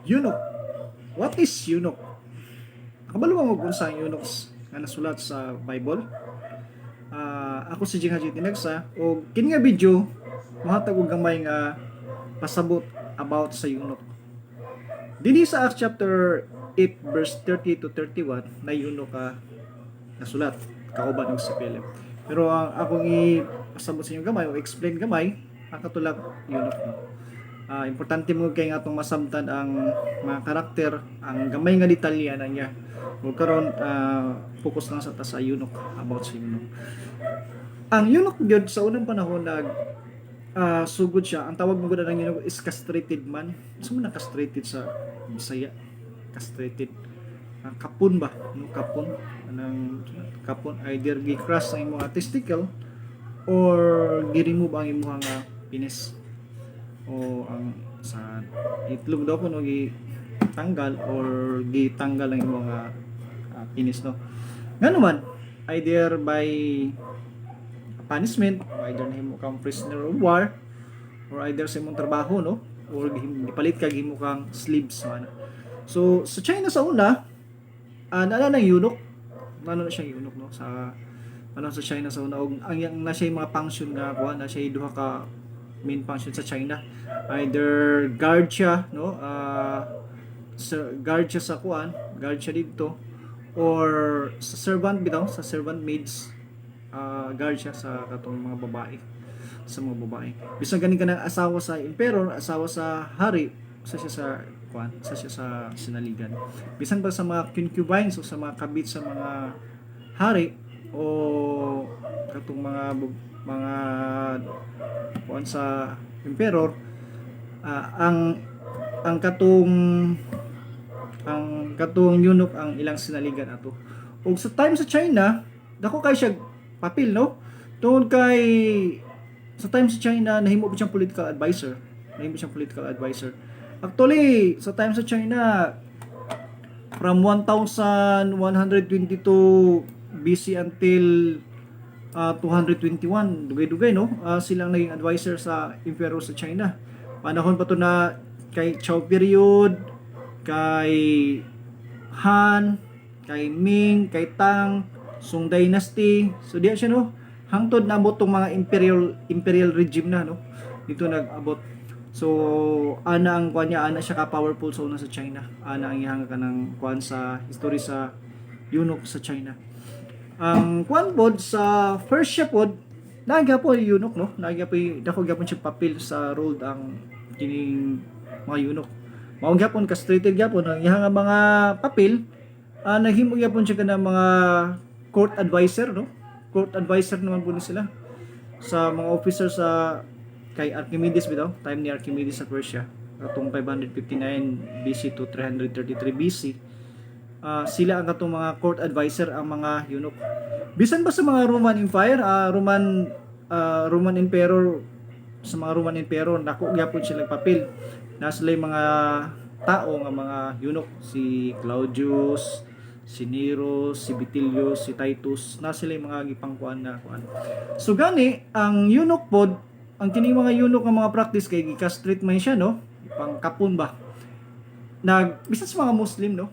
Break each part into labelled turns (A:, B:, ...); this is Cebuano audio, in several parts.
A: Eunuch. What is eunuch? Kabalo mo kung unsa ang eunuchs nga nasulat sa Bible? Ako si Jing Haji Tinagsa o kini nga video mohatag og gamay nga pasabot about sa eunuch. Dinhi sa Acts chapter 8 verse 30 to 31 na eunuch ka nasulat kauban og si Philip. Pero ang akong ipasabot sa inyo gamay o explain gamay ang katulak eunuch, no? Importante mo kay nga atong masabtan ang mga karakter, ang gamay nga detalye na niya. Ug karon focus lang sa ta sa eunuch, about sa eunuch. Ang eunuch gyud sa unang panahon nag sugod siya, ang tawag mo gud ng eunuch is castrated man. Unsa man ang castrated sa Bisaya? Castrated. Kapon ba? No, kapon. Anang kapon, either gi-crush ang imong testicle or gi-remove ang imong nga penis o ang sa itlog daw kuno gitanggal or gitanggal ang imong penis, no? Ngano man, either by punishment o either nahimo kang prisoner of war or either sa imong trabaho, no, or gipalit ka, gihimo kang slaves man. So sa China sa una, naa ng eunuch, naa na siyang eunuch, no, sa ano, sa China sa una. Og ang yang na siya mga function nga kuha na siya, duha ka main function sa China: either guard siya, no, sa guard siya sa kuan, guard siya dito, or sa servant bitaw, sa servant maids, guard siya sa katong mga babae, sa mga babae. Bisan ganin ka ng asawa sa emperor, asawa sa hari, sa siya sa kuan, sa siya sa sinaligan. Bisan pa sa mga concubines o sa mga kabit sa mga hari o katong mga kuan sa emperor, ang katong eunuch ang ilang sinaligan ato. Ug sa time sa China, dako kay siya papel, no, tungod kay sa time sa China nahimo pa siyang political advisor, nahimo siyang political advisor. Actually, sa time sa China from 1122 BC until 221, dugay-dugay, no, silang naging advisor sa emperor sa China. Panahon pa to na kay Zhou period, kay Han, kay Ming, kay Tang, Song Dynasty. So diya siya, no, hangtod naabot tong mga imperial regime na, no, dito nag-abot. So ana ang kuan niya, ana siya ka powerful sa una sa China. Ana ang iyang kanang kuan sa history sa eunuch sa China. Ang kuan pod sa Persia pod, naa po eunuch, no, naa po, dako gyapon siya papel sa role ang kining mga eunuch. Mao gyapon castrated gyapon ang iyang nga mga papel. Nahimo gyapon siya kanang mga court advisor, no. Court advisor naman po ni sila sa mga officer sa kay Archimedes bitaw, time ni Archimedes sa Persia, katong 559 BC to 333 BC. Sila ang katong mga court advisor, ang mga eunuch. Bisan ba sa mga Roman Empire, Roman Emperor, sa mga Roman Emperor dako gyapon sila papel na sila yung mga tao nga mga eunuch, si Claudius, si Nero, si Vitellius, si Titus, na sila yung mga gipangkuan na kuan. So gani ang eunuch pod, ang kining mga eunuch nga mga practice kay gi-castrate man siya, no, ipangkapon ba. Nag bisan sa mga Muslim, no,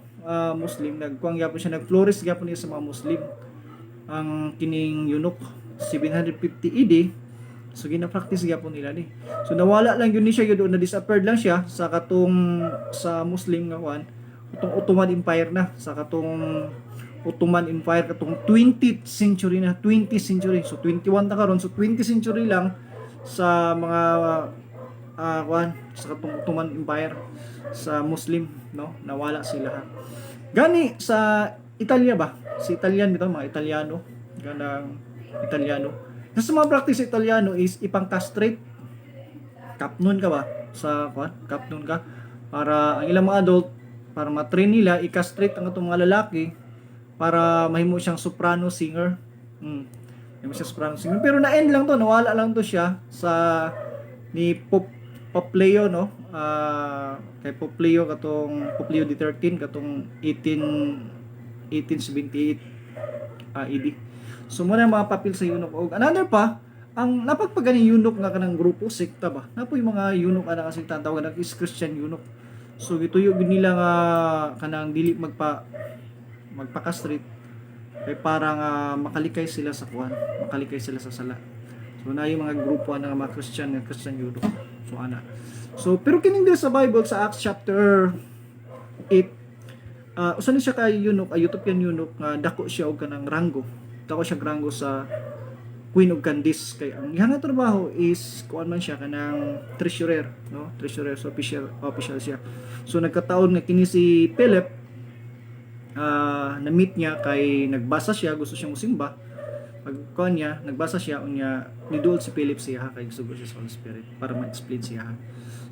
A: Muslim nagkuang gyapon siya, nag-flourish gyapon niya sa mga Muslim ang kining eunuch 750 AD. So gina-practice gyapon nila ni. So nawala lang yun ni siya yun, na disappeared lang siya sa katong sa Muslim nga kuan, katong Ottoman Empire na, sa katong Ottoman Empire, katong 20th century na, 20th century. So 21 na karon, so 20th century lang sa mga kuan sa katong Ottoman Empire sa Muslim, no, nawala sila, ha. Gani sa Italia ba? Si Italian bitaw, mga Italiano, ganang Italiano. Sa mga practice sa Italiano is ipang-castrate. Kapnon ka ba? Sa kuan, kapnon ka para ang ilang mga adult, para ma-train nila i-castrate ang atong mga lalaki para mahimo siyang soprano singer. Mahimo siya soprano singer. Pero na-end lang to, nawala lang to siya sa ni Pope Leo, no? Kay Pope Leo, katong Pope Leo XIII, katong 18 1878 AD. So mao na ang mga papel sa eunuch. Og another pa, ang napagpagani eunuch nga kanang grupo, sekta ba? Napoy mga eunuch ana ka sekta, ang tawag na is Christian eunuch. So gituyo gid nila nga kanang dili magpa-castrate kay para nga makalikay sila sa kuan, makalikay sila sa sala. So na yung mga grupo ana nga mga Christian nga Christian eunuch. So ana. So pero kining diri sa Bible, sa Acts chapter 8, usa ni siya ka eunuch, ay Ethiopian eunuch nga dako siya og kanang ranggo. Dako siya og ranggo sa Queen of Candace kay ang iyang nga trabaho is kuan man siya, kanang treasurer, no? Treasurer, so official official siya. So nagkataon nga kini si Philip, na-meet niya kay nagbasa siya, gusto siyang musimba. Pag kuan niya, nagbasa siya, unya niduol si Philip siya kay gusto siya sa Holy Spirit para ma-explain siya.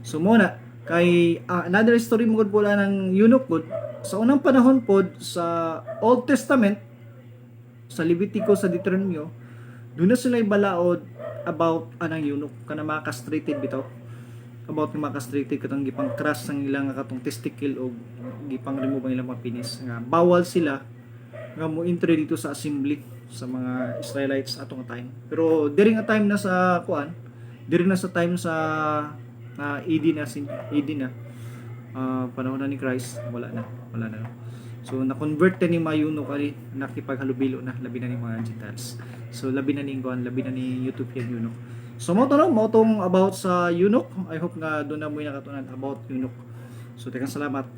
A: So mo na kay another story mo gud pula ng eunuch gud sa unang panahon pod sa Old Testament, sa Leviticus, sa Deuteronomio, doon na sila balaod about anang eunuch kana mga castrated bitaw, about ng mga castrated, katong gipang crush ang ilang katong testicle o gipang remove ang ilang mga penis, nga bawal sila nga mo enter dito sa assembly sa mga Israelites atong time. Pero during a time na sa kuan, during na sa time sa na AD na, AD na, panahon na ni Christ, wala na, wala na. So na-convert na ni mga eunuch kani, nakipaghalubilo na, labi na ni mga Gentiles. So labi na ni kuan, labi na ni Ethiopian eunuch. So mo to, no, mo tong about sa eunuch. I hope nga doon na mo nakatunan about eunuch. So daghang salamat.